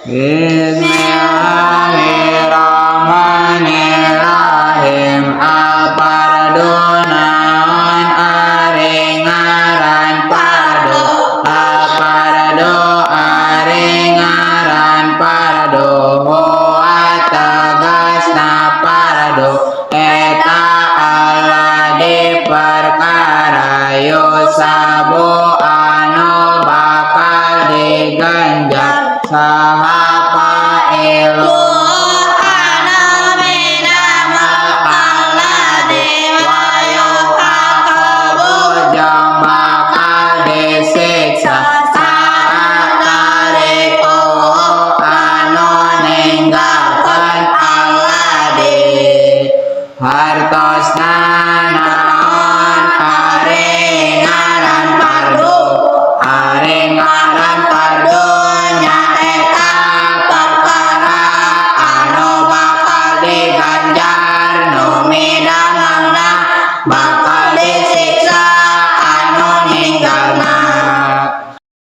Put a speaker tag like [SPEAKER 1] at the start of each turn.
[SPEAKER 1] Bismillahirrahmanirrahim. Al-fardu naon ari ngaran fardu? Al-fardu ari ngaran fardu, huwa tegasna fardu eta alladzi perkara yusabu anu bakal diganjar saha.